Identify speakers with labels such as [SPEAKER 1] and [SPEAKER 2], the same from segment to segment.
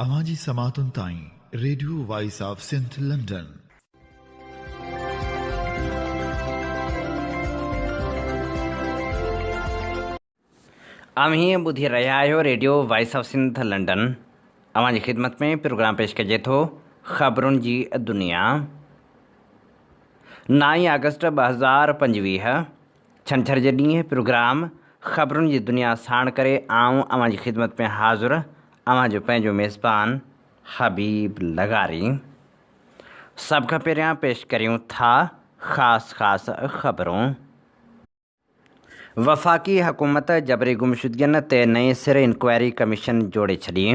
[SPEAKER 1] اوهان جي سماعتن تائين radio voice of Sindh London.
[SPEAKER 2] اوهين ٻڌي رهيا آهيو radio voice of Sindh London. اوهان جي خدمت ۾ پروگرام پيش ڪجي ٿو خبرن جي دنيا. نائين آگسٽ 2025 ڇنڇر جي ڏينهن پروگرام خبرن جي دنيا ساڻ ڪري آئون اوهان جي خدمت ۾ حاضر اوهان جو پنهنجو ميزبان حبيب لغاري. سڀ کان پهريان پيش ڪريون ٿا خاص خاص خبرون. وفاقي حڪومت جبري گمشدگين تي نئين سر انڪوائري ڪميشن جوڙي ڇڏي.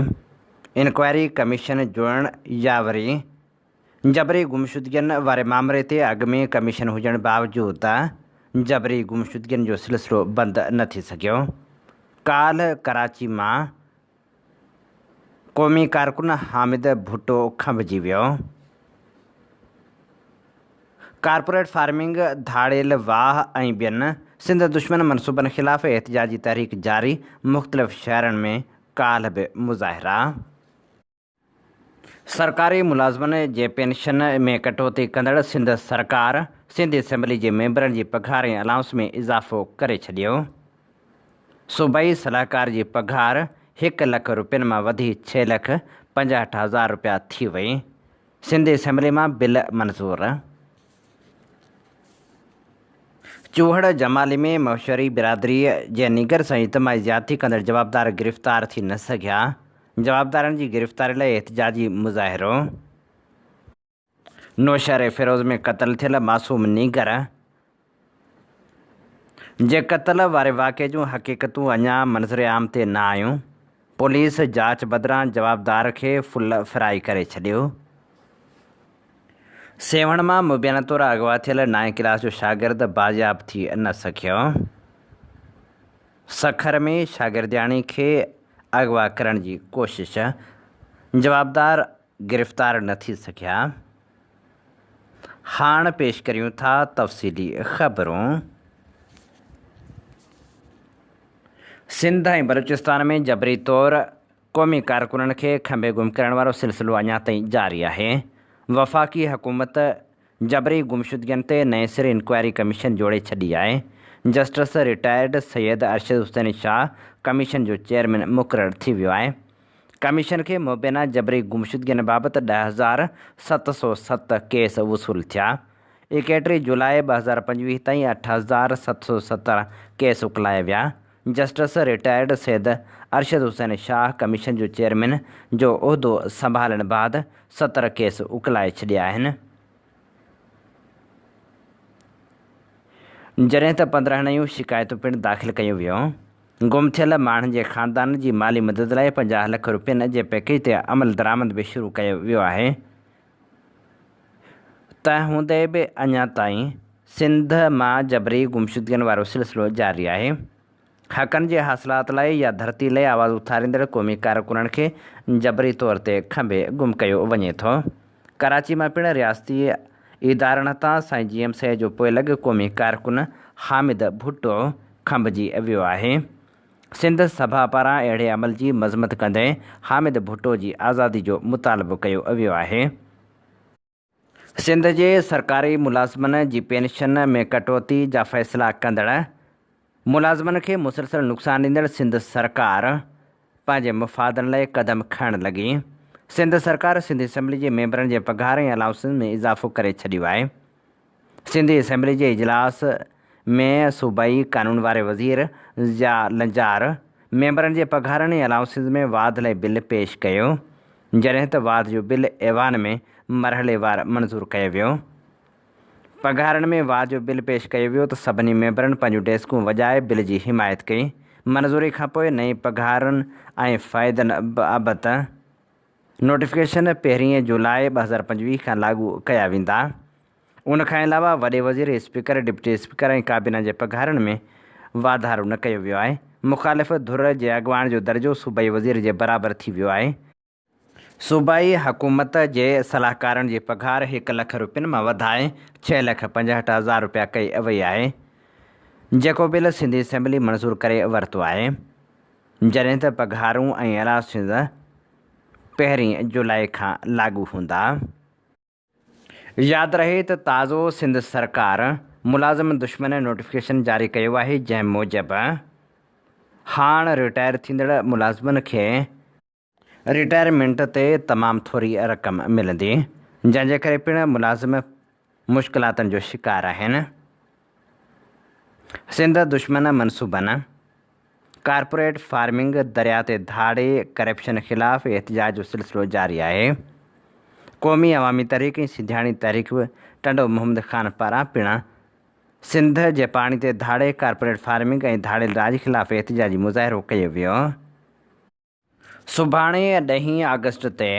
[SPEAKER 2] انڪوائري ڪميشن جوڙڻ يا وري جبري گمشدگين واري مامري تي اڳ ۾ ڪميشن هجڻ باوجود جبري گمشدگين جو سلسلو بند نه ٿي سگهيو. ڪالهه ڪراچي مان قومي ڪارڪن حامد ڀٽو کنڀجي ويو. ڪارپوريٽ فارمنگ، ڌاڙيل واهه ۽ ٻين سنڌ دشمن منصوبن خلاف احتجاجي تحريڪ جاري، مختلف شهرن ۾ ڪالهه به مظاهرا. سرڪاري ملازمن جي پينشن ۾ ڪٽوتي ڪندڙ سنڌ سرڪار سنڌ اسيمبلي جي ميمبرن جي پگهار ۽ الائونس ۾ اضافو ڪري ڇڏيو. صوبائي صلاحڪار جي پگهار هڪ لک رپين مان وڌي ڇهه لک پنجاهٺ هزار رپيا ٿي وئي. سنڌ اسيمبلي مان بل منظور. چوهڙ جمالي ۾ مهشري برادري جي نينگر سان اجتماعي زيادتي ڪندڙ جوابدار گرفتار ٿي نه سگهيا، جوابدارن جي گرفتاري لاء احتجاجي مظاهرو. نوشهري فيروز ۾ قتل ٿيل معصوم نينگر جي قتل واري واقعي جون حقيقتون اڃا منظر عام تي نه آيون، پوليس جاچ بدران جوابدار کي فل فرائي ڪري ڇڏيو. سيوهڻ مان مبينا طور اغوا ٿيل نائين ڪلاس جو شاگرد بازياب ٿي نه سگهيو. سکر ۾ شاگردياڻي کي اغوا ڪرڻ جي ڪوشش، جوابدار گرفتار نه ٿي سگهيا. هاڻ پيش ڪريون ٿا تفصيلي خبرون. سنڌ ۽ بلوچستان ۾ جبري طور قومي ڪارڪنن کي کنڀي گم ڪرڻ وارو سلسلو اڃا تائين جاري آهي. وفاقي حڪومت جبري گمشدگين تي نئين سر انڪوائري ڪميشن جوڙي ڇڏي آهي. Justice retired Syed Arshad Hussain Shah commission جو چيئرمين مقرر ٿي ويو آهي. ڪميشن کي مبينا جبري گمشدگين بابت 10,707 ڪيس وصول ٿيا. ايڪٽيهه جولاء 2025 تائين 8,717 ڪيس اڪلايا ويا. Justice retired Syed Arshad Hussain Shah commission جو چيئرمين جو عهدو سنڀالڻ بعد 70 ڪيس اڪلائي ڇڏيا آهن. جڏهن ته 15 نيون شڪايتون پڻ داخل ڪيون ويون. گم ٿيل ماڻهن جي خاندانن جي مالي مدد لاء 50 لک رپين جي پيڪيج تي عملدرآمد به شروع ڪيو ويو آهي. تنهن هوندي به اڃا تائين سنڌ مان جبري گمشدگين وارو سلسلو جاري آهي. حقن جي حاصلات لاء يا ڌرتي لاء آواز اٿاريندڙ قومي ڪارڪنن کي جبري طور تي کنڀي گم ڪيو وڃي ٿو. ڪراچي مان پڻ رياستي ادارن هٿان سائين جي ايم سيد جو پوئلڳ قومي ڪارڪن حامد ڀٽو کنڀجي ويو آهي. سنڌ سڀا پاران اهڙي عمل جي مذمت ڪندي حامد ڀٽو جي آزادي جو مطالبو ڪيو ويو آهي. سنڌ جي سرڪاري ملازمن جي پينشن ۾ ڪٽوتي جا فيصلا ڪندڙ ملازمن کي مسلسل نقصان ڏيندڙ سنڌ سرڪار پنهنجي مفادن لاء قدم کڻڻ لڳي. سنڌ سرڪار سنڌ اسيمبلي جي ميمبرن جي پگهار ۽ الائونسز ۾ اضافو ڪري ڇڏيو آهي. سنڌ اسيمبلي جي اجلاس ۾ صوبائي قانون واري وزير ضياء لنجار ميمبرن جي پگهارن ۽ الائونسز ۾ واڌ لاء بل پيش ڪيو، جڏهن ته واڌ جو بل ايوان ۾ مرحليوار منظور ڪيو ويو. پگهارن ۾ واڌ جو بل پيش ڪيو ويو ته سڀني ميمبرن پنهنجون ڊيسڪون وڄائي بل جي حمايت ڪئي. منظوري کانپوء نئين پگهارن ۽ فائدن بابت نوٽيفڪيشن پهرين جولاء 2025 کان لاڳو ڪيا ويندا. ان کان علاوه وڏي وزير، اسپيڪر، ڊپٽي اسپيڪر ۽ ڪابينا جي پگهارن ۾ واڌارو نه ڪيو ويو آهي. مخالف ڌر جي اڳواڻ جو درجو صوبائي وزير جي برابر ٿي ويو آهي. صوبائي حڪومت جي صلاحڪارن جي پگهار هڪ لک رپين مان وڌائي ڇهه لک پنجهٺ هزار رپيا ڪئي وئي آهي، جيڪو بل سنڌ اسيمبلي منظور ڪري ورتو آهي. جڏهن ته پگهارون ۽ الائونسز پهرين جولاء کان لاڳو هوندا. ياد رهي ته تازو سنڌ سرڪار ملازم دشمن نوٽيفڪيشن جاري ڪيو آهي جنهن موجب هاڻ رٽائر ٿيندڙ ملازمن کي رٽائرمينٽ تي تمام ٿوري رقم ملندي جنهن جي ڪري پڻ ملازم مشڪلاتن جو شڪار آهن. سنڌ دشمن منصوبن، ڪارپوريٽ فارمنگ، درياء تي ڌاڙي، ڪرپشن خلاف احتجاج جو سلسلو جاري آهي. قومي عوامي تحريڪ ۽ سنڌياڻي تحريڪ ٽنڊو محمد خان پاران پڻ سنڌ جي پاڻي تي ڌاڙي، ڪارپوريٽ فارمنگ ۽ ڌاڙيل راڄ خلاف احتجاجي مظاهرو ڪيو ويو. سڀاڻي ڏهين آگسٽ تي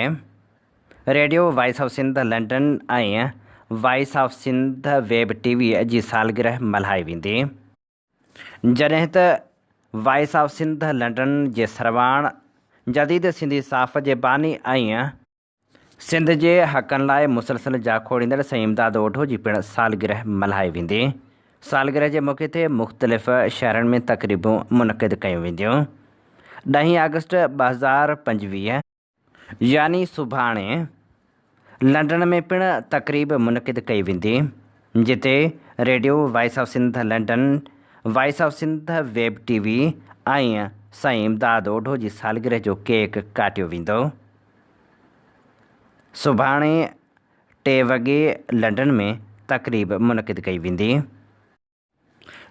[SPEAKER 2] radio voice of Sindh London ۽ voice of Sindh web T V جي سالگرهه ملهائي ويندي. جڏهن ته وائس آف سنڌ لنڊن جي سرواڻ، جديد سنڌي صحافت جي باني ۽. سنڌ جي حقن لاء مسلسل جاکوڙيندڙ سائين امداد اوڍو جي پڻ سالگرهه ملهائي ويندي. سالگرهه جي موقعي تي مختلف شهرن ۾ تقريبون منعقد ڪيون وينديون. ڏهين آگسٽ 2025 يعني سڀاڻي لنڊن ۾ پڻ تقريب منعقد ڪئي ويندي، جتي radio voice of Sindh London, voice of Sindh web T V ۽ سائين امداد اوڍو جي سالگرهه جو ڪيڪ ڪاٽيو ويندو. سڀاڻي ٽي وڳي لنڊن ۾ تقريب منعقد ڪئي ويندي.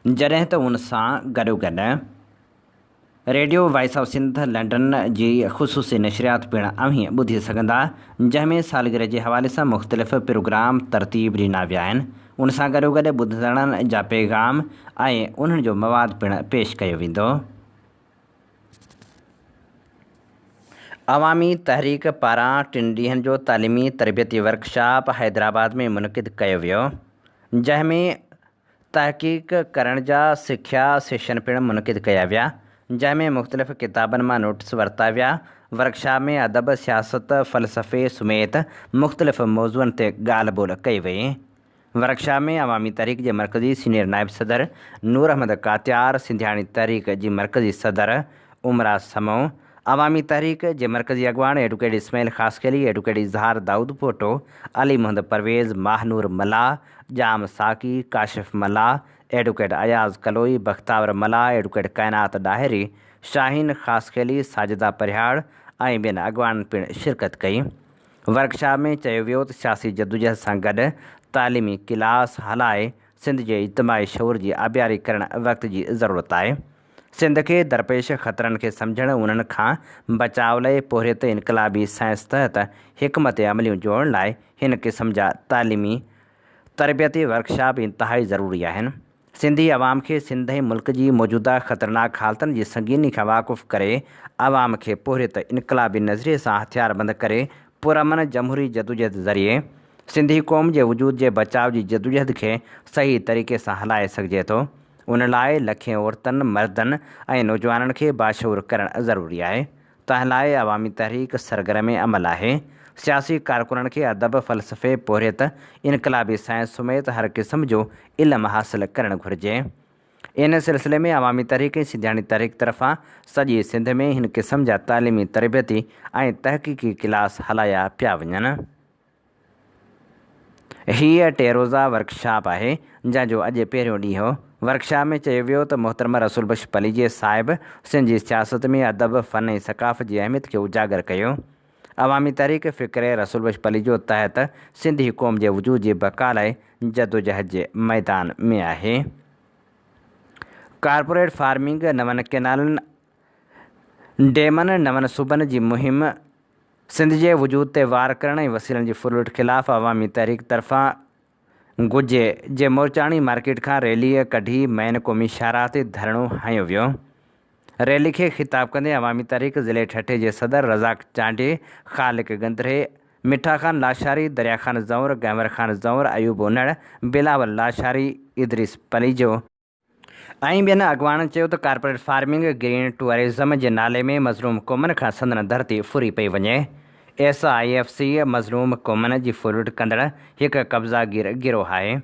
[SPEAKER 2] جڏهن ته ان سان گڏوگڏ radio voice of Sindh London جي خصوصي نشريات پڻ اوهين ٻڌي سگهندا، جنهن ۾ سالگرهه جي حوالي سان مختلف پروگرام ترتيب ڏنا ويا آهن. ان سان گڏوگڏ ٻڌندڙن جا پيغام ۽ انهن جو مواد پڻ پيش ڪيو ويندو. عوامي تحريڪ پاران ٽن ڏينهن جو تعليمي تربيتي ورڪشاپ حيدرآباد ۾ منعقد ڪيو ويو. جنهن ۾ تحقيق ڪرڻ جا سکيا سيشن پڻ منعقد ڪيا ويا، جنهن ۾ مختلف ڪتابن مان نوٽس ورتا ويا، ورڪشاپ ۾ ادب، سياست، فلسفي سميت مختلف موضوعن تي ڳالهه ٻولهه ڪئي وئي. ورڪشاپ ۾ عوامي تحريڪ جي مرڪزي سينيئر نائب صدر نور احمد ڪاتيار، سنڌياڻي تحريڪ جي مرڪزي صدر عمرا سمون، عوامي تحريڪ جي مرڪزي اڳواڻ ايڊوڪيٽ اسماعيل خاصخيلي، ايڊوڪيٽ اظهار دائودپوٽو، علي محمد پرويز، ماهنور ملاح، ڄام ساقي، ڪاشف ملاح، ايڊوڪيٽ اياز ڪلوئي، بختاور ملاح، ايڊوڪيٽ ڪائنات ڏاهري، شاهين خاصخيلي، ساجده پرهياڙ ۽ ٻين اڳواڻن پڻ شرڪت ڪئي. ورڪشاپ ۾ چيو ويو ته سياسي جدوجهد سان گڏ تعليمي ڪلاس هلائي سنڌ جي اجتماعي شعور جي آبياري ڪرڻ وقت جي ضرورت آهي. سنڌ کي درپيش خطرن کي سمجهڻ، انهن کان بچاء لئي پورهيت انقلابي سائنس تحت حڪمت عمليون جوڙڻ لاء هن قسم جا تعليمي تربيتي ورڪشاپ انتهائي ضروري آهن. سنڌي عوام کي سنڌ ۽ ملڪ جي موجوده خطرناڪ حالتن جي سنگيني کان واقف ڪري عوام کي پورهيت انقلابي نظريي سان هٿياربند ڪري پرامن جمهوري جدوجهد ذريعي سنڌي قوم جي وجود جي بچاء جي جدوجهد کي صحيح طريقي سان هلائي سگهجي ٿو. ان لاء لکين عورتن، مردن ۽ نوجوانن کي باشعور ڪرڻ ضروري آهي. تنهن لاء عوامي تحريڪ سرگرم عمل آهي. سياسي ڪارڪنن کي ادب، فلسفي، پورهيت، انقلابي سائنس سميت هر قسم جو علم حاصل ڪرڻ گهرجي. ان سلسلي ۾ عوامي تحريڪ ۽ سنڌياڻي تحريڪ طرفان سڄي سنڌ ۾ هن قسم جا تعليمي، تربيتي ۽ تحقيقي ڪلاس هلايا پيا وڃن. هيء ٽي روزه ورڪشاپ آهي، جنهن جو اڄ پهريون ڏينهن هو. ورڪشاپ ۾ چيو ويو ته محترم رسول بخش پليجي صاحب سنڌ جي سياست ۾ ادب، فن ۽ ثقافت جي اهميت کي اجاگر ڪيو. عوامي تحريڪ فڪر رسول بخش پليجو تحت سنڌي قوم جي وجود جي بقا لاء جدوجهد جي ميدان ۾ آهي. ڪارپوريٽ فارمنگ، نون ڪئنالن، ڊيمن، نون صوبن جي مهم، سنڌ جي وجود تي وار ڪرڻ ۽ وسيلن جي ڦرلٽ خلاف عوامي تحريڪ طرفان گجي جي مورچاڻي مارڪيٽ کان ريلي ڪڍي مين قومي شاهراهه تي ڌرڻو هنيو ويو. ريلي کي خطاب ڪندي عوامي تحريڪ ضلعي ٺٽي جي صدر رزاق چانڊيي، خالق گندري، مٺا خان لاشاري، دريا خان زئور، گهنور خان زئور، ايوب انڙ، بلاول لاشاري، ادريس پليجو، ۽ ٻين اڳواڻن چيو ته ڪارپوريٽ فارمنگ، گرين ٽوئرزم جي نالي ۾ مظلوم قومن کان سندن ڌرتي ڦري پئي وڃي، ايس I F C مظلوم قومن جي ڦرلٽ ڪندڙ هڪ قبضا گير گروهه آهي،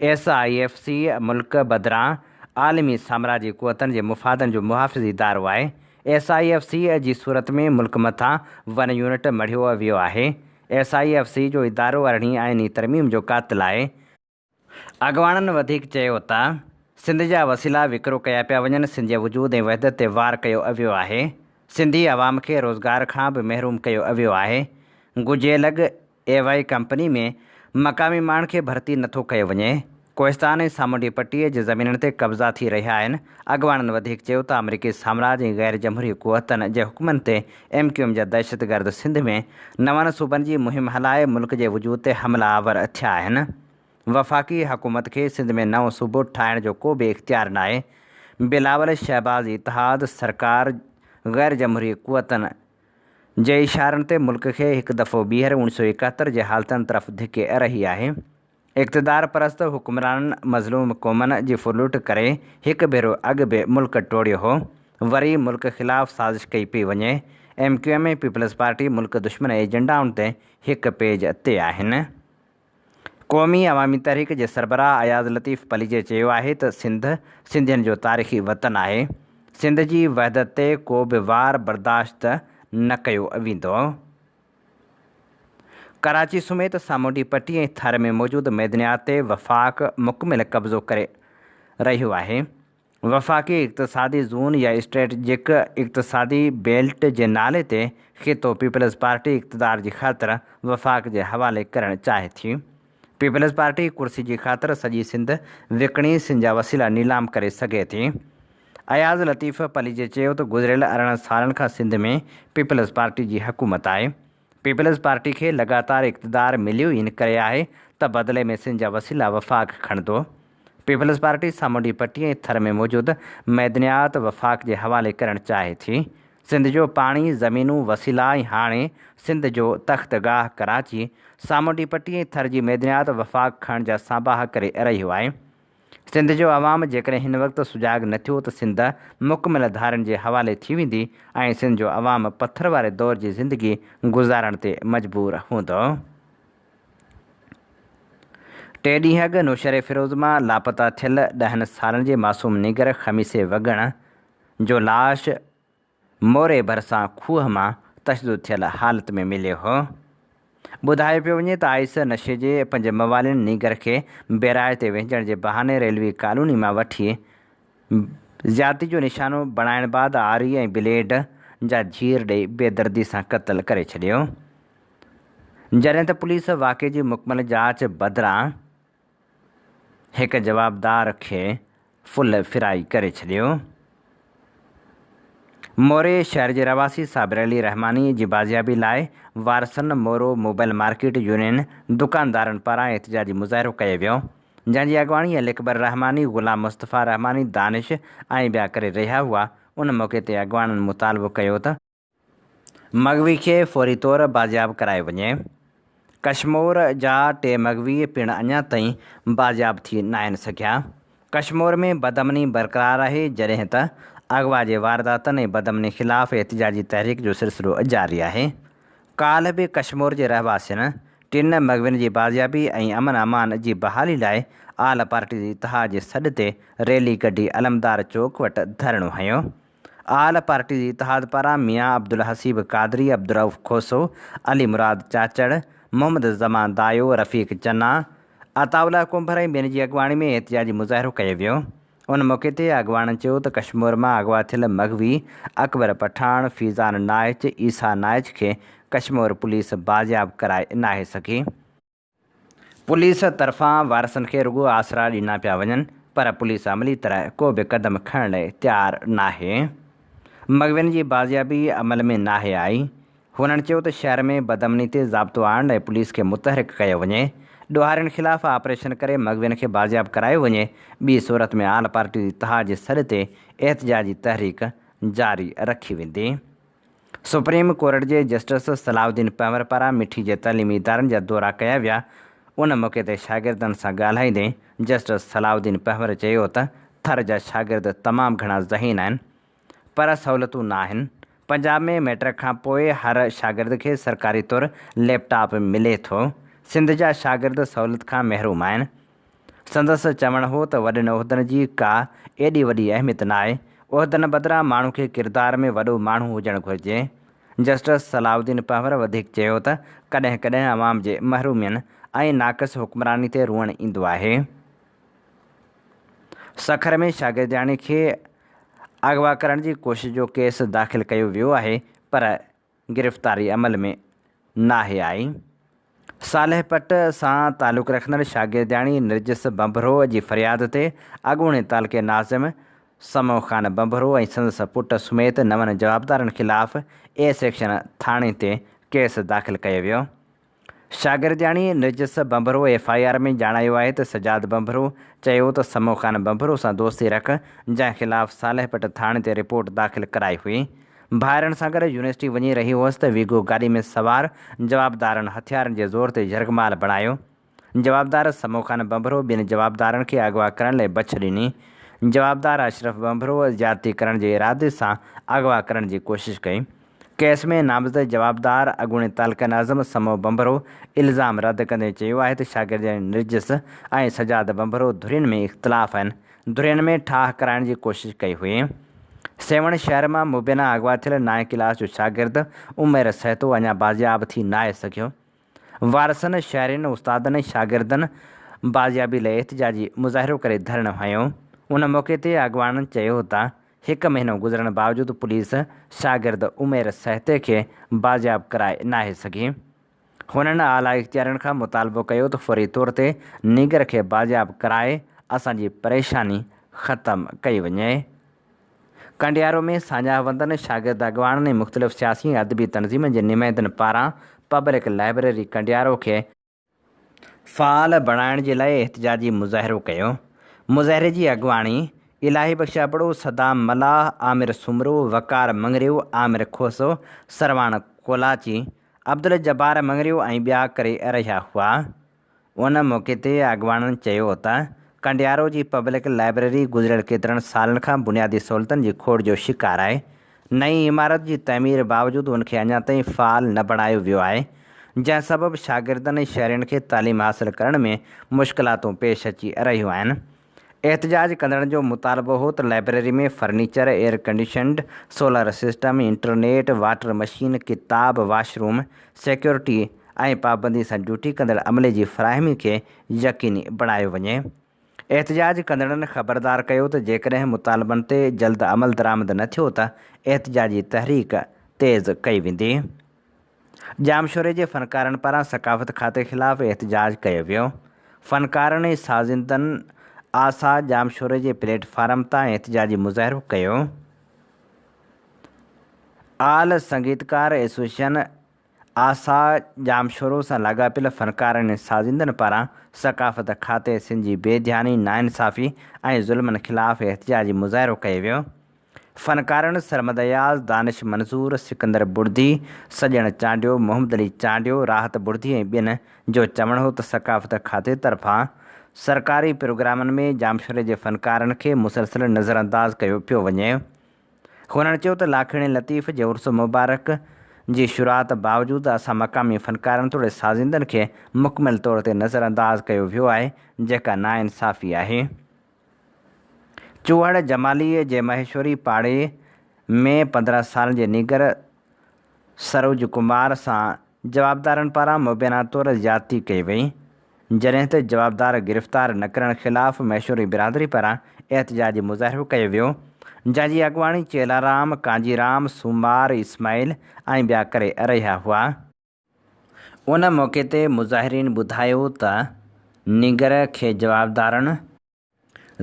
[SPEAKER 2] ايس I F C ملڪ بدران عالمي سامراجي قوتن جي مفادن جو محافظ ادارو آهي، ايس I F C جي صورت ۾ ملڪ مٿان ون يونٽ مڙهيو ويو آهي. ايس I F C جو ادارو ارڙهين آئيني ترميم جو قاتل آهي. اڳواڻن وڌيڪ چيو ته سنڌ جا وسيلا وڪرو ڪيا پيا وڃن، سنڌ جي وجود ۽ وحدت تي وار ڪيو ويو آهي، سنڌي عوام کي روزگار کان به محروم ڪيو ويو آهي، گجي لڳ اي وائي ڪمپني ۾ مقامي ماڻهن کي ڀرتي نٿو ڪيو وڃي، ڪوهستان ۽ سامونڊي پٽي جي زمينن تي قبضا ٿي رهيا آهن، اڳواڻن وڌيڪ چيو ته آمريڪي سامراج ۽ غير جمهوري قوتن جي حڪمن تي ايم ڪيو ايم جا دهشتگرد سنڌ ۾ نون صوبن جي مهم هلائي ملڪ جي وجود تي حمله آور ٿيا آهن، وفاقي حڪومت کي سنڌ ۾ نئون صوبو ٺاهڻ جو ڪو به اختيار ناهي، بلاول شهباز اتحاد سرڪار غير جمهوري قوتن جي اشارن تي ملڪ کي هڪ دفعو ٻيهر اوڻ سؤ ايڪهتر جي حالتن طرف ڌڪي رهي آهي. اقتدار پرست حڪمرانن مظلوم قومن جي ڦرلوٽ ڪري هڪ ڀيرو اڳ به ملڪ ٽوڙيو هو، وري ملڪ خلاف سازش ڪئي پئي وڃي، M Q M ۽ Peoples Party ملڪ دشمن ايجنڊائن تي هڪ پيج تي آهن. قومي عوامي تحريڪ جي سربراهه اياز لطيف پليجي چيو آهي ته سنڌ سنڌين جو تاريخي وطن آهي، سنڌ جي وحدت تي ڪو به وار برداشت نه ڪيو ويندو. ڪراچي سميت سامونڊي پٽي ۽ ٿر ۾ موجود معدنيات تي وفاق مڪمل قبضو ڪري رهيو آهي. وفاقي اقتصادي زون يا اسٽريٽجڪ اقتصادي بيلٽ جي نالي تي خطو پيپلز پارٽي اقتدار جي خاطر وفاق جي حوالي ڪرڻ چاهي ٿي. پيپلز پارٽي ڪرسي جي خاطر سڄي سنڌ وڪڻي سنڌ جا وسيلا نيلام ڪري سگهي ٿي. اياز لطيف پليجي چيو ته گذريل 18 سالن کان سنڌ ۾ پيپلز پارٽي جي حڪومت آهي. پيپلز پارٽي کي لڳاتار اقتدار مليو ئي ان ڪري آهي ته بدلي ۾ سنڌ جا وسيلا وفاق کڻندو. پيپلز پارٽي سامونڊي پٽي ۽ ٿر ۾ موجود معدنيات وفاق جي حوالي ڪرڻ چاهي ٿي. سنڌ جو پاڻي، زمينون، وسيلا ۽ هاڻي سنڌ جو تخت گاهه ڪراچي، سامونڊي پٽي ۽ ٿر جي معدنيات وفاق کڻڻ جا سانباها ڪري رهيو آهي. سنڌ جو عوام جيڪڏهن هن وقت سجاڳ نه ٿيو ته سنڌ مڪمل ڌارين جي حوالي ٿي ويندي ۽ سنڌ جو عوام پٿر واري دور جي زندگي گذارڻ تي مجبور هوندو. ٽي ڏينهن اڳ نوشهري فيروز مان لاپتا ٿيل ڏهن سالن جي معصوم نينگر خميسي وڳڻ جو لاش موري ڀرسان کوهه مان تشدد ٿيل حالت ۾ مليو هو. ٻڌايو پيو وڃي ته آئس نشي جي پنج موالين نينگر کي بيراج تي وهنجڻ جي بهاني ريلوي ڪالوني مان وٺي زيادتي جو نشانو بڻائڻ بعد آري ۽ بليڊ جا جهير ڏئي بيدردي سان قتل ڪري ڇڏيو. جڏهن ته پوليس واقعي جي مڪمل جاچ بدران هڪ جوابدار کي ڦل فرائي ڪري ڇڏيو. موري شهر جي رهواسي صابر علي رحماني جي بازيابي لاء وارثن مورو موبائل مارڪيٽ يونين دڪاندارن پاران احتجاجي مظاهرو ڪيو ويو، جنهن جي اڳواڻي علي اڪبر رحماني، غلام مصطفيٰ رحماني، دانش ۽ ٻيا ڪري رهيا هئا، ان موقعي تي اڳواڻن مطالبو ڪيو ته. مغوي کي فوري طور بازياب ڪرايو وڃي. ڪشمور جا ٽي مغوي پڻ اڃا تائين بازياب ٿي ناهن سگهيا. ڪشمور ۾ بدامني برقرار آهي جڏهن ته اغوا جي وارداتن ۽ بدامني خلاف احتجاجي تحريڪ جو سلسلو جاري آهي. ڪالهه به ڪشمور جي رهواسين ٽن مغوين جي بازيابي ۽ امن امان جي بحالي لاء آل پارٽيز اتحاد جي سڏ تي ريلي ڪڍي علمدار چوڪ وٽ ڌرڻو هنيو. آل پارٽيز اتحاد پاران ميان عبدالحسيب قادري، عبدالرئوف کوسو، علي مراد چاچڙ، محمد زمان دايو، رفيق چنا، عطاء الله ڪنڀر ۽ ٻين جي اڳواڻي ۾ احتجاجي مظاهرو ڪيو ويو. ان موقعي تي اڳواڻن چيو ته ڪشمور مان اغوا ٿيل مغوي اڪبر پٺاڻ، فيضان نائچ، عيسيٰ نائچ کي ڪشمور پوليس بازياب ڪرائي ناهي سگهي. پوليس طرفان وارثن کي رڳو آسرا ڏنا پيا وڃن پر پوليس عملي طرح ڪو به قدم کڻڻ لاء تيار ناهي. مغوين جي بازيابي عمل ۾ ناهي آئي. هنن چيو ته شهر ۾ بدامني تي ضابطو آڻڻ لاء پوليس کي متحرڪ ڪيو وڃي، ڏوهارين خلاف آپريشن ڪري مغوين کي بازياب ڪرايو وڃي، ٻي صورت ۾ آل پارٽيز اتحاد جي سڏ تي احتجاجي تحريڪ جاري رکي ويندي. سپريم ڪورٽ جي جسٽس صلاح الدين پنهور پاران مٺي جي تعليمي ادارن جا دورا ڪيا ويا، ان موقعي تي شاگردن سان ڳالهائيندي جسٽس صلاح الدين پنهور چيو ته ٿر جا شاگرد تمام گهڻا ذهين آهن پر سهولتون نه آهن، پنجاب ۾ مئٽرڪ کانپوء هر شاگرد کي سرڪاري طور ليپ ٽاپ ملي ٿو، سنڌ جا شاگرد سهولت کان محروم آهن. سندس چوڻ هو ته وڏن عهدن جي ڪا ايڏي وڏي اهميت ناهي، عهدن بدران ماڻهو کي ڪردار ۾ وڏو ماڻهو هجڻ گهرجي. جسٽس صلاح الدين پنهور وڌيڪ چيو ته ڪڏهن ڪڏهن عوام جي محرومين ۽ ناقص حڪمراني تي روئڻ ايندو آهي. سکر ۾ شاگردياڻي کي اغوا ڪرڻ جي ڪوشش جو ڪيس داخل ڪيو ويو آهي پر گرفتاري عمل ۾ ناهي آئي. صالح پٽ سان تعلق رکندڙ شاگردياڻي نرجس ڀنڀرو جي فرياد تي اڳوڻي تعلقي ناظم سمو خان ڀنڀرو ۽ سندس پٽ سميت نون جوابدارن خلاف اي سيڪشن ٿاڻي تي ڪيس داخل ڪيو ويو. شاگردياڻي Nargis Bhanbhro F I R ۾ ڄاڻايو آهي ته سجاد ڀنڀرو چيو ته سمو خان ڀنڀرو سان دوستي رک، جنهن خلاف صالح پٽ ٿاڻي تي رپورٽ داخل ڪرائي هئي. ڀائرن سان گڏ يونيورسٽي وڃي رهي هئس ته ويگو گاڏي ۾ سوار جوابدارن هٿيارن جي زور تي يرغمال بڻايو. جوابدار سمو خان ڀنڀرو ٻن جوابدارن کي اغوا ڪرڻ لاء بڇ ڏني. جوابدار اشرف ڀنڀرو زيادتي ڪرڻ جي ارادي سان اغوا ڪرڻ جي ڪوشش ڪئي. ڪيس ۾ نامزد جوابدار اڳوڻي تعلقه ناظم سمو ڀنڀرو الزام رد ڪندي چيو آهي ته شاگردياڻي نرجس ۽ سجاد ڀنڀرو ڌرين ۾ اختلاف آهن، ڌرين ۾ ٺاهه ڪرائڻ جي ڪوشش ڪئي هئي. سيوهڻ شهر مان مبينا اغوا ٿيل نائين ڪلاس جو شاگرد عمير سهتو اڃا بازياب ٿي ناهي سگهيو. وارثن، شهرين، استادن ۽ شاگردن بازيابي لاء احتجاجي مظاهرو ڪري ڌرڻو هنيو. ان موقعي تي اڳواڻن چيو ته هڪ مهينو گذرڻ باوجود پوليس شاگرد عمير سهتي کي بازياب ڪرائي ناهي سگهي. هنن اعليٰ اختيارين کان مطالبو ڪيو ته فوري طور تي نينگر کي بازياب ڪرائي اسان جي پريشاني ختم ڪئي وڃي. ڪنڊيارو ۾ ساڃاهه وندن، شاگرد اڳواڻن ۽ مختلف سياسي ۽ ادبي تنظيمن جي نمائندن پاران پبلڪ لائبريري ڪنڊيارو کي فعال بڻائڻ جي لاء احتجاجي مظاهرو ڪيو. مظاهري جي اڳواڻي الاهي بخش ابڙو، صدام ملاح، عامر سومرو، وقار مڱريو، عامر کوسو، سرواڻ ڪولاچي، عبدالجبار مڱريو ۽ ٻيا ڪري رهيا هئا. ان موقعي تي اڳواڻن چيو ته ڪنڊيارو جي پبلڪ لائبريري گذريل ڪيترن سالن کان بنيادي سهولتن جي کوٽ جو شڪار آهي، نئين عمارت جي تعمير باوجود ان کي اڃا تائين فعال نه بڻايو ويو آهي، جنهن سبب شاگردن ۽ شهرين کي تعليم حاصل ڪرڻ ۾ مشڪلاتون پيش اچي رهيون آهن. احتجاج ڪندڙن جو مطالبو هو ته library ۾ furniture, air conditioned, solar system, internet, water machine, ڪتاب، واش روم، سيڪيورٽي ۽ پابندي سان ڊيوٽي ڪندڙ عملي جي فراهمي کي يقيني بڻايو وڃي. احتجاج ڪندڙن خبردار ڪيو ته جيڪڏهن مطالبن تي جلد عملدرآمد نه ٿيو ته احتجاجي تحريڪ تيز ڪئي ويندي. ڄامشوري جي فنڪارن پاران ثقافت کاتي خلاف احتجاج ڪيو ويو. فنڪارن ۽ سازندن آسا ڄامشوري جي پليٽ فارم تان احتجاجي مظاهرو ڪيو. آل سنگيتڪار ايسوسيئشن آسا ڄامشورو سان لاڳاپيل فنڪارن ۽ سازندن پاران ثقافت کاتي سنڌ جي بي ڌياني، ناانصافي ۽ ظلمن خلاف احتجاجي مظاهرو ڪيو ويو. فنڪارن سرمد اياز، دانش منظور، سڪندر بڙدي، سڄڻ چانڊيو، محمد علي چانڊيو، راحت بڙدي ۽ ٻين جو چوڻ هو ته ثقافت کاتي طرفان سرڪاري پروگرامن ۾ ڄامشوري جي فنڪارن کي مسلسل نظرانداز ڪيو پيو وڃي. هنن چيو ته لاکيڻي لطيف جي عرس مبارڪ جي شروعات باوجود اسان مقامي فنڪارن توڙي سازندن کي مڪمل طور تي نظرانداز ڪيو ويو آهي جيڪا ناانصافي آهي. چوهڙ جمالي جي مهيشوري پاڙي ۾ 15 سالن جي نينگر سروج ڪمار سان جوابدارن پاران مبينا طور زيادتي ڪئي وئي، جڏهن ته جوابدار گرفتار نه ڪرڻ خلاف مهيشوري برادري پاران احتجاجي مظاهرو ڪيو ويو، جنهن جي اڳواڻي چيلارام، ڪانجي رام، سومار، اسماعيل ۽ ٻيا ڪري رهيا هئا. ان موقعي تي مظاهرين ٻڌايو ته نينگر کي جوابدارن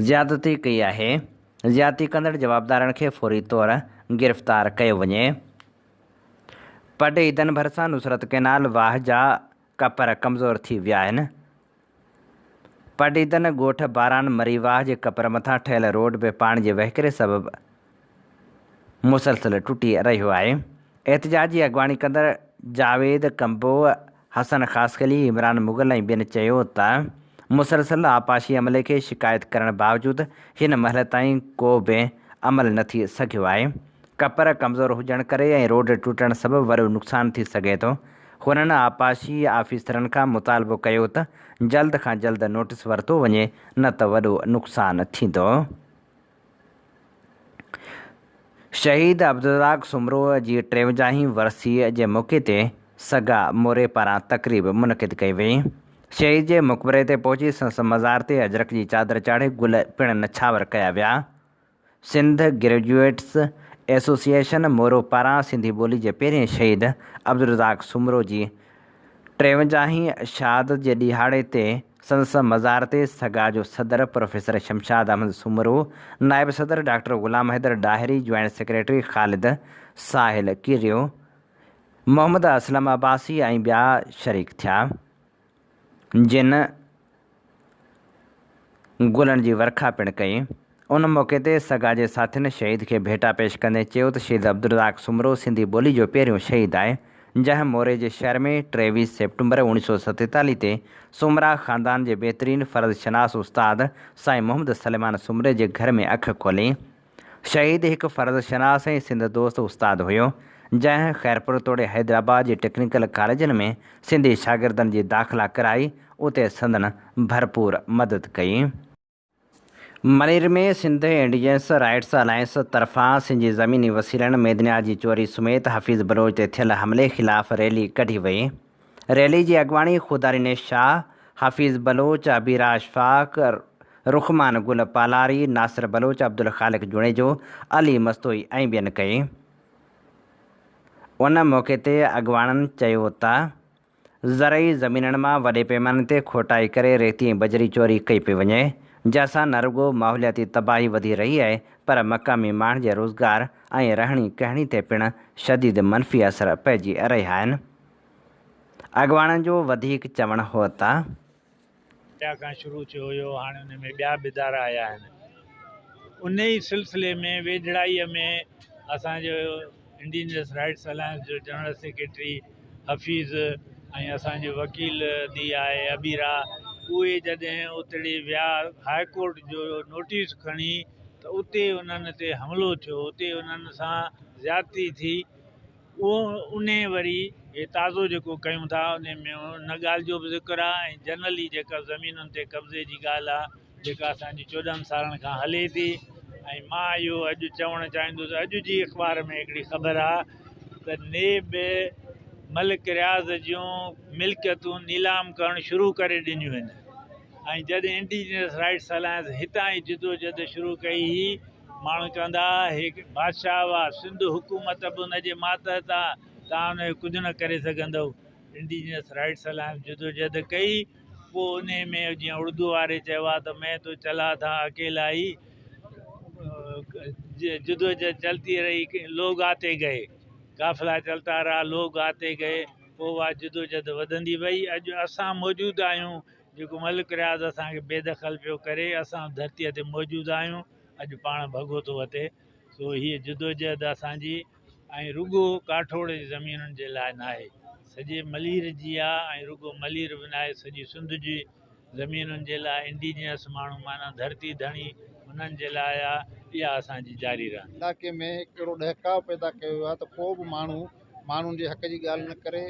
[SPEAKER 2] زيادتي ڪئي آهي، زيادتي ڪندڙ جوابدارن کي فوري طور گرفتار ڪيو وڃي. پڊ عيدن ڀرسان نصرت ڪئنال واهه جا ڪپر ڪمزور ٿي ويا آهن. پڊعيدن ڳوٺ باران مري واهه جي ڪپر مٿان ٺهيل روڊ به پاڻي جي وهڪري سبب مسلسل ٽٽي رهيو آهي. احتجاج جي اڳواڻي ڪندڙ جاويد ڪمبوه، حسن خاصخيلي، عمران مغل ۽ ٻين چيو ته مسلسل آبپاشي عملي کي شڪايت ڪرڻ باوجود هن مهل تائين ڪو به عمل نه ٿي سگهيو آهي. ڪپر ڪمزور هجڻ ڪري ۽ روڊ ٽٽڻ سبب وڏو نقصان ٿي سگهي ٿو. هنن آبپاشي آفيسرن کان مطالبو ڪيو ته جلد کان جلد نوٽيس ورتو وڃي نه ته وڏو نقصان ٿيندو. شهيد عبدالرزاق سومرو جي ٽيونجاهين ورسيء جي موقعي تي سگا موري پاران تقريب منعقد ڪئي وئي. شهيد جي مقبري تي پهچي سندس مزار تي اجرڪ جي چادر چاڙهي گل پڻ نڇاور ڪيا ويا. سنڌ گريجوئيٽس ايسوسيئيشن مورو پاران سنڌي ٻولي جي پهرين شهيد عبدالرزاق سومرو جي ٽيونجاهين شهادت جي ڏهاڙي تي سندس مزار تي سگا جو صدر پروفيسر شمشاد احمد سومرو، نائب صدر doctor Ghulam Haider Dahri, joint secretary Khalid Sahil Kerio, Muhammad Aslam Abbasi ۽ ٻيا شريڪ ٿيا، جن گلن جي ورکا پڻ ڪئي. ان موقعي تي سگا جي ساٿين شهيد کي ڀيٽا پيش ڪندي چيو ته شهيد عبدالرزاق سومرو سنڌي ٻولي جو پهريون شهيد آهي، جنهن موري جي شهر ۾ 23 سيپٽمبر 1947 تي سومرا خاندان جي بهترين فرض شناس استاد سائين محمد سليمان سومري جي گهر ۾ اک کولي. شهيد هڪ فرض شناس ۽ سنڌ دوست استاد هيو، جنهن خيرپور توڙي حيدرآباد جي ٽيڪنيڪل ڪاليجن ۾ سنڌي شاگردن جي داخلا ڪرائي اتي سندن ڀرپور مدد ڪئي. Malir ۾ Sindh indigenous rights alliance طرفان سنڌ جي زميني وسيلن ميدنيا جي چوري سميت حفيظ بلوچ تي ٿيل حملي خلاف ريلي ڪڍي وئي. ريلي جي اڳواڻي خداريني شاهه، حفيظ بلوچ، ابيرا اشفاق، رخمان گل پالاري، ناصر بلوچ، عبدالخالق جوڻيجو، علي مستوئي ۽ ٻين ڪئي. ان موقعي تي اڳواڻن چيو ته زرعي زمينن مان وڏي پيماني تي کوٽائي ڪري ريتي ۽ بجري چوري ڪئي پئي وڃي، جنهن سان نه رڳو ماحولياتي تباهي وڌي رهي آهي پر مقامي ماڻهن جي روزگار ۽ رهڻي ڪهڻي تي پڻ شديد منفي اثر پئجي رهيا آهن. اڳواڻن جو وڌيڪ چوڻ هو ته.
[SPEAKER 3] ٻيا کان شروع ٿيو هيو هاڻي ان ۾ ٻيا به ادارا آيا آهن ان ئي سلسلي ۾ ويجهڙائيء ۾ اسان جو انڊيجنس رائٽس الائنس جو جنرل سيڪريٽري حفيظ ۽ اسان جو وڪيل ڌي آهي ابيرا اهي جڏهن اتڙي ويا هاء ڪورٽ جو نوٽيس کڻي ته اتي انهن تي حملو ٿيو اتي انهن سان زيادتي ٿي اهو انهي وري هي تازو جيڪو ڪيون ٿا انهي ۾ ان ڳالهه جو به ذڪر آهي ۽ جنرلي جيڪا زمينن تي قبضي جي ڳالهه آهي جيڪا اسان جي 14 سالن کان هلي ٿي ۽ مان اهو اڄ چوڻ چاهيندس اڄ جي اخبار ۾ هڪڙي خبر آهي ته نيب ملڪ رياض جون ملڪيتون نيلام ڪرڻ شروع ڪري ڏنيون آهن ۽ جڏهن انڊيجنس رائٽس الائنس هتان ئي جدوجهد شروع ڪئي هئي ماڻهو چوندا ها هي بادشاهه هئا، سنڌ حڪومت به ان جي ماتحت آ، توهان ان کي ڪجهه نه ڪري سگهندؤ. انڊيجنس رائٽس الائنس جدوجهد ڪئي، پوء انهي ۾ جيئن اردو واري چيو آ ته مين تو چلا ٿا اڪيلا ئي، جدوجهد چلتي رهي لوگ آتي گئي، قافلا چلتا رها لوگ آتي گئي، پوء اها جدوجهد وڌندي وئي، اڄ اسان موجود آهيون، جيڪو ملڪ رياض اسان کي بيدخل پيو ڪري، اسان ڌرتيء تي موجود آهيون. اڄ پاڻ ڀڳو ٿو وتي، سو هيء جدوجهد اسان جي ۽ رڳو ڪاٺوڙ جي زمينن جي لاء ناهي، سڄي ملير جي آ ۽ رڳو ملير به ناهي، سڄي سنڌ جي زمينن جي لاء انڊيجنس ماڻهو معنيٰ ڌرتي ڌڻي انهن جي لاء آ، اها اسان جي جاري رهندي.
[SPEAKER 4] علائقي ۾ هڪ اهڙو ڏهڪاء پيدا ڪيو ويو آهي ته ڪو به ماڻهو ماڻهن جي حق جي ڳالهه نه ڪري،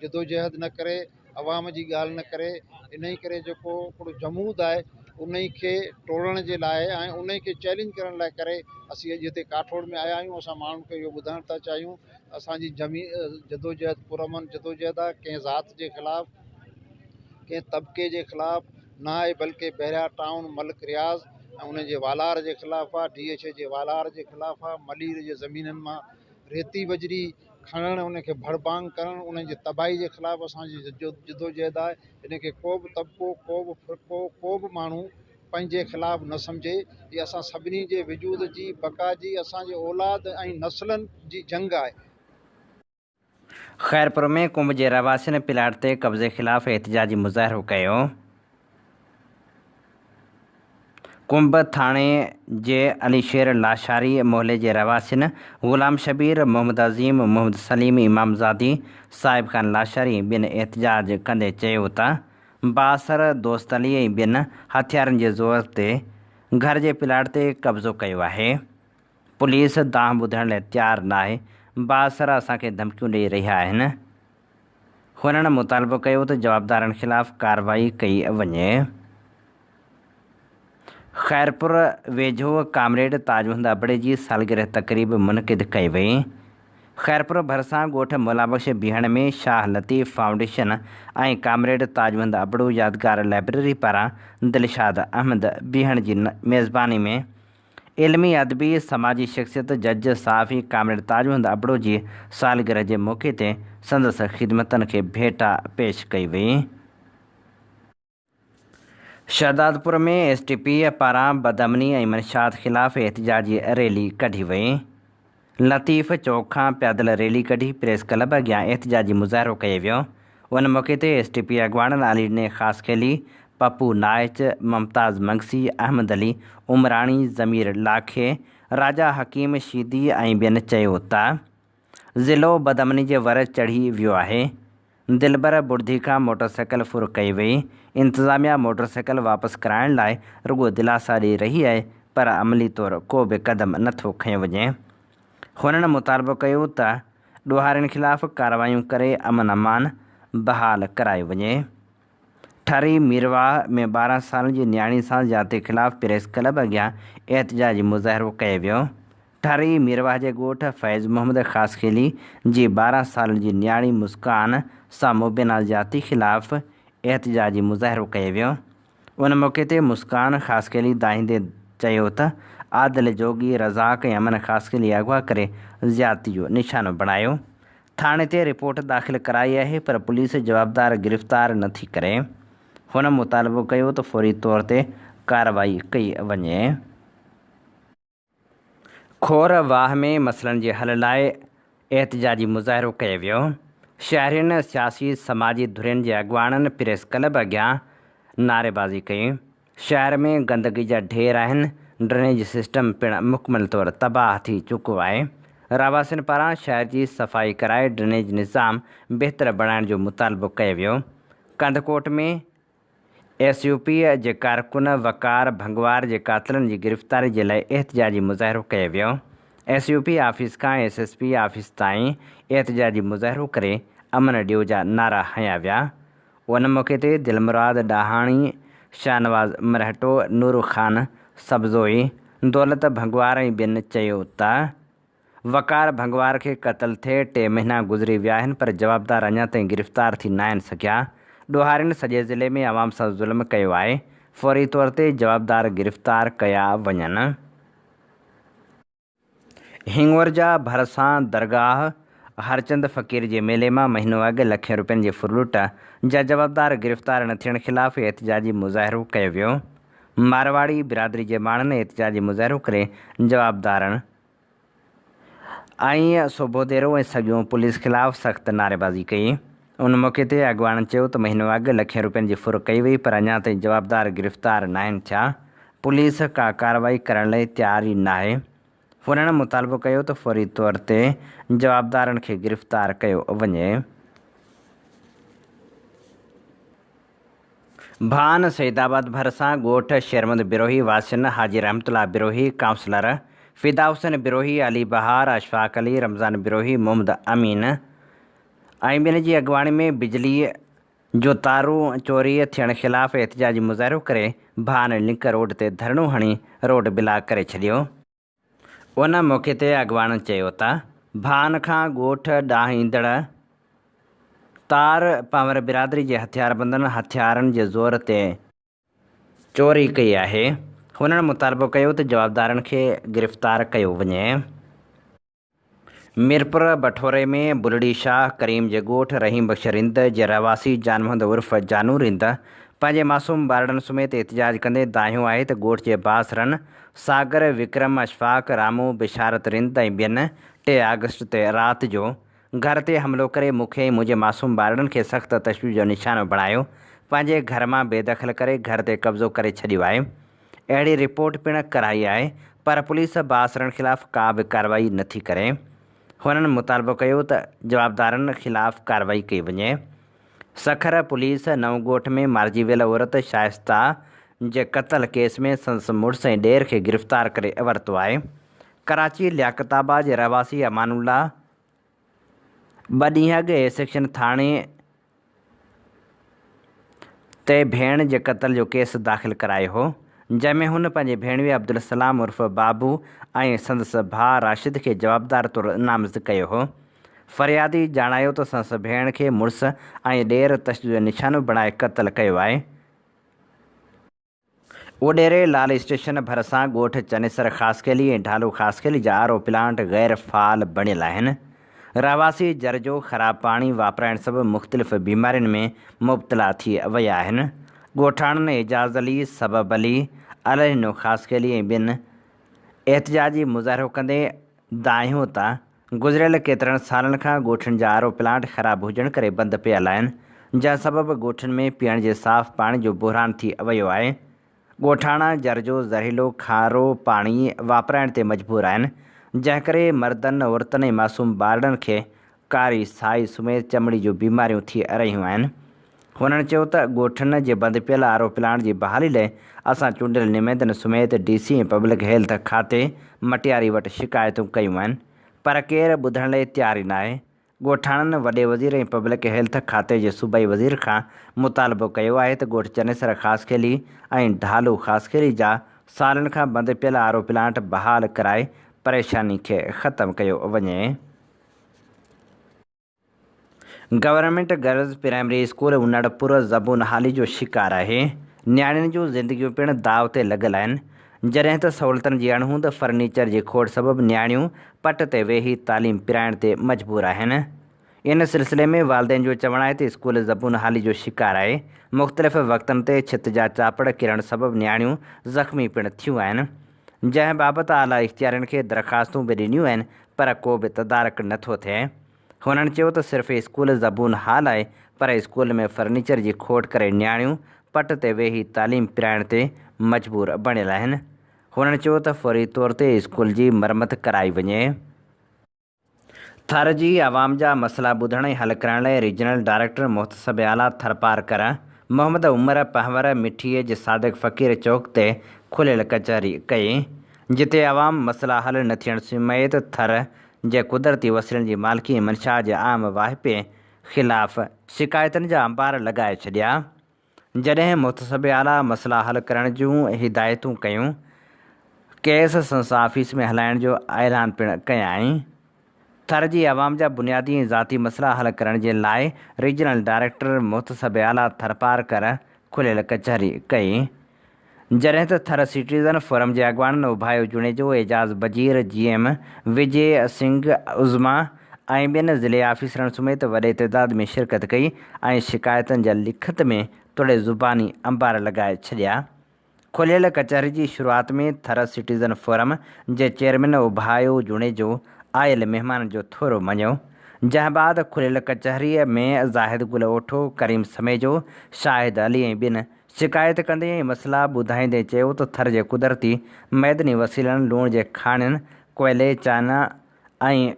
[SPEAKER 4] جدوجهد نه ڪري، عوام جي ڳالهه نه ڪري انهي ڪري جيڪو هڪڙو جمود آهي انهي کي ٽوڙڻ جي لاء ۽ انهي کي چئلينج ڪرڻ لاء ڪري اسين اڄ هتي ڪاٺوڙ ۾ آيا آهيون اسان ماڻهن کي اهو ٻڌائڻ ٿا چاهيون اسان جي جدوجهد پرامن جدوجهد آهي ڪنهن ذات جي خلاف ڪنهن طبقي جي خلاف نه آهي بلڪه بحريا ٽائون ملڪ رياض ۽ ان جي والار جي خلاف آهي ڊي ايڇ اي جي والار جي خلاف آهي ملير جي زمينن مان ريتي بجري کڻڻ، ان کي ڀڙڀانگ ڪرڻ، ان جي تباهي جي خلاف اسان جي جدوجهد آهي. ان کي ڪو به طبقو، ڪو به فرقو، ڪو به ماڻهو پنهنجي خلاف نه سمجهي. هي اسان سڀني جي وجود جي بقا جي، اسان جي اولاد ۽ نسلن جي جنگ آهي.
[SPEAKER 2] خيرپور ۾ ڪنب جي رهواسين پلاٽ تي قبضي خلاف احتجاجي مظاهرو ڪيو. ڪنب ٿاڻي جي علي شير لاشاري محلي جي رهواسين غلام شبير، محمد عظيم، محمد سليم امام زادي، صاحب خان لاشاري ۽ ٻين احتجاج ڪندي چيو ته بااثر دوست علي ۽ ٻين هٿيارن جي زور تي گهر جي پلاٽ تي قبضو ڪيو آهي، پوليس دانهن ٻڌڻ لاء تيار ناهي، بااثر اسان کي ڌمڪيون ڏئي رهيا آهن. هنن مطالبو ڪيو ته جوابدارن خلاف ڪارروائي ڪئي وڃي. خيرپور ويجهو ڪامريڊ تاج محمد ابڙي جي سالگرهه تقريب منعقد ڪئي وئي. خيرپور ڀرسان ڳوٺ مولابخش بيهڻ ۾ شاهه لطيف فائونڊيشن ۽ ڪامريڊ تاج محمد ابڙو يادگار لائبريري پاران دلشاد احمد بيهڻ جي ميزباني ۾ علمي ادبي سماجي شخصيت جج صحافي ڪامريڊ تاج محمد ابڙو جي سالگرهه جي موقعي تي سندس خدمتن کي ڀيٽا پيش ڪئي وئي. شهدادپور ۾ ايس ٽي پي پاران بدامني ۽ منشيات خلاف احتجاجي ريلي ڪڍي وئي. لطيف چوڪ کان پيادل ريلي ڪڍي پريس ڪلب اڳيان احتجاجي مظاهرو ڪيو ويو. ان موقعي تي ايس ٽي پي اڳواڻن علي ڏني خاصخيلي، پپو نائچ، ممتاز منگسي، احمد علي عمراڻي، ضمير لاکي، راجا حڪيم شيدي ۽ ٻين چيو ته ضلعو بدامني جي ور چڙهي ويو آهي. دلبر بڙڌي کان موٽرسائيڪل ڦر ڪئي وئي، انتظاميا موٽرسائيڪل واپس ڪرائڻ لاء رڳو دلاسا ڏئي رهي آهي پر عملي طور ڪو به قدم نٿو کنيو وڃي. هنن مطالبو ڪيو ته ڏوهارين خلاف ڪارروايون ڪري امن امان بحال ڪرايو وڃي. ٺري ميرواهه ۾ 12 سالن جي نياڻي سان زيادتي خلاف پريس ڪلب اڳيان احتجاجي مظاهرو ڪيو ويو. ٺري ميرواهه جي ڳوٺ فيض محمد خاصخيلي جي 12 سالن جي نياڻي مسڪان سان مبينا زيادتي خلاف احتجاجي مظاهرو ڪيو ويو. ان موقعي تي مسڪان خاصخيلي دانهيندي چيو ته عادل جوڳي، رزاق ۽ امن خاصخيلي اغوا ڪري زيادتي جو نشانو بڻايو. ٿاڻي تي رپورٽ داخل ڪرائي آهي پر پوليس جوابدار گرفتار نٿي ڪري. هن مطالبو ڪيو ته فوري طور تي ڪارروائي ڪئي وڃي. کور واهه ۾ مسئلن جي حل لاء احتجاجي مظاهرو ڪيو ويو، شهرين، سياسي سماجي ڌرين جي اڳواڻن پريس ڪلب اڳيان نعريبازي ڪئي، شهر ۾ گندگي جا ڍير آهن، ڊرينيج سسٽم پڻ مڪمل طور تباهه ٿي چڪو آهي، رهواسين پاران شهر جي صفائي ڪرائي ڊرينيج نظام بهتر بڻائڻ جو مطالبو ڪيو ويو، ڪنڌڪوٽ ۾ ايس يو پي جي ڪارڪن وقار ڀنگوار جي قاتلن جي گرفتاري جي لاء احتجاجي مظاهرو ڪيو ويو. ايس يو پي آفيس کان ايس ايس پي آفيس تائين احتجاجي مظاهرو ڪري امن ڏيو جا نعرا هنيا ويا. ان موقعي تي دلمراد ڏاهاڻي، شاهنواز مرهٽو، نورو خان سبزوئي، دولت ڀنگوار ۽ ٻين چيو ته وقار ڀنگوار کي قتل ٿئي ٽي مهينا گذري ويا آهن پر جوابدار اڃا تائين گرفتار ٿي ناهن سگهيا، ڏوهارين سڄي ضلعي ۾ عوام سان ظلم ڪيو آهي، فوري طور تي جوابدار گرفتار ڪيا وڃن. هڱورجا ڀرسان درگاهه هرچند فقير جي ميلي مان مهينو اڳ لکين روپين جي ڦرلوٽ جا جوابدار گرفتار نه ٿيڻ خلاف احتجاجي مظاهرو ڪيو ويو، مارواڙي برادري جي ماڻهن احتجاجي مظاهرو ڪري جوابدارن ۽ سوڀوديرو ۽ سڳيون پوليس خلاف سخت نعريبازي ڪئي. ان موقعي تي اڳواڻن چيو ته مهينو اڳ لکين روپين جي ڦر ڪئي وئي پر اڃا تائين جوابدار گرفتار ناهن ٿيا، پوليس ڪا ڪارروائي ڪرڻ لاء تيار ئي ناهي. هنن مطالبو ڪيو ته فوري طور تي جوابدارن کي گرفتار ڪيو وڃي. ڀان سيدآباد ڀرسان ڳوٺ شيرمند بروهي واسين حاجي رحمت الله بروهي، ڪائونسلر فدا حسين بروهي، علي بهار، اشفاق علي، رمضان بروهي، محمد امين ۽ ٻين جي اڳواڻي ۾ بجلي جو تارون چوري ٿيڻ خلاف احتجاجي مظاهرو ڪري ڀان لنڪ روڊ تي ڌرڻو هڻي روڊ بلاڪ ڪري ڇڏيو. ان موقعي تي اڳواڻن چيو ته ڀان کان ڳوٺ ڏانهن ايندڙ تار پنور برادري جي هٿياربندن هٿيارن جي زور تي چوري ڪئي آهي، هنن مطالبو ڪيو ته جوابدارن کي گرفتار ڪيو وڃي. ميرپور بٺوري ۾ بلڙي شاهه ڪريم جي ڳوٺ رحيم بخش رند جي رهواسي جان محمد عرف جانو رند پنهنجي معصوم ٻارڙن سميت احتجاج ڪندي دانهيو آهي ته ڳوٺ جي بااثرن ساگر، وڪرم، اشفاق، رامو، بشارت رند ۽ ٻين 3 آگسٽ تي رات جو گهر تي حملو ڪري مون کي ۽ منهنجي معصوم ٻارڙن کي سخت تشويش جو نشانو بڻايو پنهنجي گهر مان بيدخل ڪري گهر تي قبضو ڪري ڇڏيو آهي. اهڙي رپورٽ پڻ ڪرائي آهي پر پوليس بااثرن خلاف ڪا به ڪارروائي نٿي ڪري. هنن مطالبو ڪيو ته جوابدارن خلاف ڪارروائي ڪئي وڃي. سکر پوليس نئون ڳوٺ ۾ مارجي ويل عورت شائسته جي قتل ڪيس ۾ سندس مڙس ۽ ڏير کي گرفتار ڪري ورتو آهي. ڪراچي لياقت آباد جي رهواسي امان الله ٻه ڏينهن اڳ اي سيڪشن ٿاڻي تي ڀيڻ جي قتل جو ڪيس داخل ڪرايو هو، جنهن ۾ هن پنهنجي ڀيڻوي عبدالسلام عرف بابو ۽ سندس ڀاء راشد کي جوابدار طور نامزد ڪيو هو. فريادي ڄاڻايو ته سندس ڀيڻ کي مڙس ۽ ڏير تشدد جو نشانو بڻائي قتل ڪيو آهي. اوڏيري لال اسٽيشن ڀرسان ڳوٺ چنيسر خاصخيلي ۽ ڍالو خاصخيلي جا آر او پلانٽ غير فعال بڻيل آهن. رهواسي جر جو خراب پاڻي واپرائڻ سبب مختلف بيمارين ۾ مبتلا ٿي ويا آهن. ڳوٺاڻن اعجاز علي، سبب علي، الهڏنو خاصخيلي ۽ ٻين احتجاجي مظاهرو ڪندي دانهيو ته گذريل ڪيترن سالن کان ڳوٺن جا آر او پلانٽ خراب هجڻ ڪري بند پيل آهن، جنهن سبب ڳوٺن ۾ پيئڻ جي صاف پاڻي جو بحران ٿي ويو آهي. ڳوٺاڻا جر جو زهريلو کارو پاڻي واپرائڻ تي مجبور آهن، جنهن ڪري مردن، عورتن ۽ معصوم ٻارڙن کي ڪاري سائي سميت چمڙي جون بيماريون ٿي رهيون آهن. هنن چيو ته ڳوٺن جي بند پيل آر او پلانٽ جي بحالي لاء اسان چونڊيل نمائندن سميت ڊي سي ۽ پبلڪ هيلٿ کاتي مٽياري وٽ شڪايتون ڪيون آهن پر ڪير ٻڌڻ لاء تيار ئي ناهي. ڳوٺاڻن وڏي وزير ۽ پبلڪ هيلٿ کاتي جي صوبائي وزير کان مطالبو ڪيو آهي ته ڳوٺ چنيسر خاصخيلي ۽ ڍالو خاصخيلي جا سالن کان بند پيل آر او پلانٽ بحال ڪرائي پريشاني کي ختم ڪيو وڃي. Government girls primary school Unarpur زبون حالي جو شڪار آهي، نياڻين جون زندگيون پڻ داء تي لڳل آهن، جڏهن ته سهولتن جي اڻهوند، فرنيچر جي کوٽ سبب نياڻيون پٽ تي ويهي تعليم پرائڻ تي مجبور آهن. ان سلسلي ۾ والدين جو چوڻ آهي ته اسڪول زبون حالي جو شڪار آهي، مختلف وقتن تي ڇت جا چاپڙ ڪرڻ سبب نياڻيون زخمي پڻ ٿيون آهن، جنهن بابت اعليٰ اختيارين کي درخواستون به ڏنيون آهن پر ڪو به تدارڪ نٿو ٿئي. هنن چيو ته صرف اسڪول زبون حال آهي پر اسڪول ۾ فرنيچر جي کوٽ ڪري نياڻيون پٽ تي ويهي تعليم پرائڻ تي مجبور بڻيل آهن. هنن چيو ته فوري طور تي اسڪول جي مرمت ڪرائي وڃي. ٿر جي عوام جا مسئلا ٻڌڻ ۽ حل ڪرائڻ لاء ريجنل ڊائريڪٽر محتسب اعليٰ ٿرپارڪر محمد عمر پنهور مٺيء جي صادق فقير چوڪ تي کليل ڪچهري ڪئي جتي عوام مسئلا حل نه ٿيڻ سميت ٿر جي قدرتي وسيلن جي مالڪي ۽ منشا جي عام واهپي خلاف شڪايتن جا انبار لڳائي ڇڏيا. جڏهن محتسب اعليٰ مسئلا حل ڪرڻ جون هدايتون ڪيون، ڪيس سنسا آفيس ۾ هلائڻ جو اعلان پڻ ڪيائين. ٿر جي عوام جا بنيادي ۽ ذاتي مسئلا حل ڪرڻ جي لاء ريجنل ڊائريڪٽر محتسب اعليٰ ٿرپارڪر کليل ڪچهري ڪئي. جڏهن ته ٿر سٽيزن فورم جي اڳواڻن اوڀايو جوڻيجو، اعجاز بجير، جي ايم وجي سنگهه، عظميٰ ۽ ٻين ضلعي آفيسرن سميت وڏي تعداد ۾ شرڪت ڪئي ۽ شڪايتن جا لکت ۾ توڙي زباني انبار لڳائي ڇڏيا. کليل ڪچهري جي شروعات ۾ ٿر سٽيزن فورم جي چيئرمين اوڀايو جوڻيجو آيل مهمانن جو ٿورو مڃيو، جنهن بعد کليل ڪچهري ۾ زاهد گل اوٺو، ڪريم سميجو، شاهد علي ۽ ٻين شڪايت ڪندي ۽ مسئلا ٻڌائيندي چيو ته ٿر جي قدرتي معدني وسيلن لوڻ جي کاڻين، ڪوئلي، چانهه ۽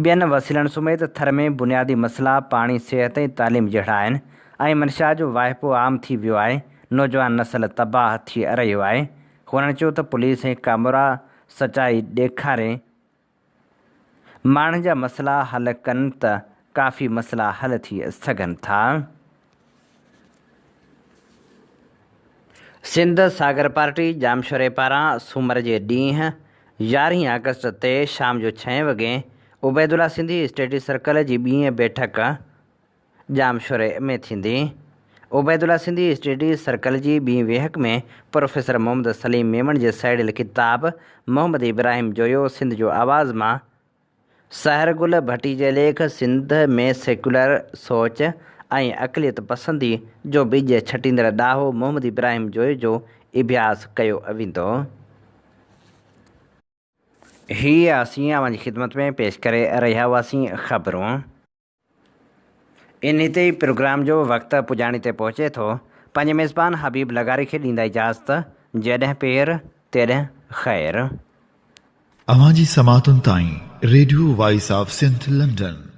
[SPEAKER 2] ٻين وسيلن سميت ٿر ۾ بنيادي مسئلا پاڻي، صحت ۽ تعليم جهڙا آهن ۽ منشيات جو واهپو عام ٿي ويو آهي، نوجوان نسل تباهه ٿي رهيو آهي. هنن چيو ته پوليس ۽ ڪامورا سچائي ڏيکاري ماڻهن جا مسئلا حل ڪن ته ڪافي مسئلا حل ٿي سگهن ٿا. سنڌ ساگر پارٽي ڄامشوري پاران سومر جي ڏينهن يارهين آگسٽ تي شام جو ڇهين وڳي عبيدالله سنڌي اسٽڊي سرڪل جي ٻين بيٺڪ ڄامشوري ۾ ٿيندي. عبيدالله سنڌي اسٽڊي سرڪل جي ٻي ويهڪ ۾ پروفيسر محمد سليم ميمڻ جي سهيڙيل ڪتاب محمد ابراهيم جويو سنڌ جو آواز مان سحر گل ڀٽي جي ليک سنڌ ۾ سيڪيولر سوچ ۽ عقليت پسندي جو ٻج ڇٽيندڙ ڏاهو محمد ابراهيم جويو جو اڀياس ڪيو ويندو. هي اسين اوهان جي خدمت ۾ پيش ڪري رهيا هئاسين خبرون. انهي تي ئي پروگرام جو وقت پڄاڻي تي پهچي ٿو. پنهنجي ميزبان حبيب لغاري کي ڏيندا اجازت، جيڏهن پير، تيڏهن خير.
[SPEAKER 1] اوهان جي سماعتن تائين radio voice of Sindh London.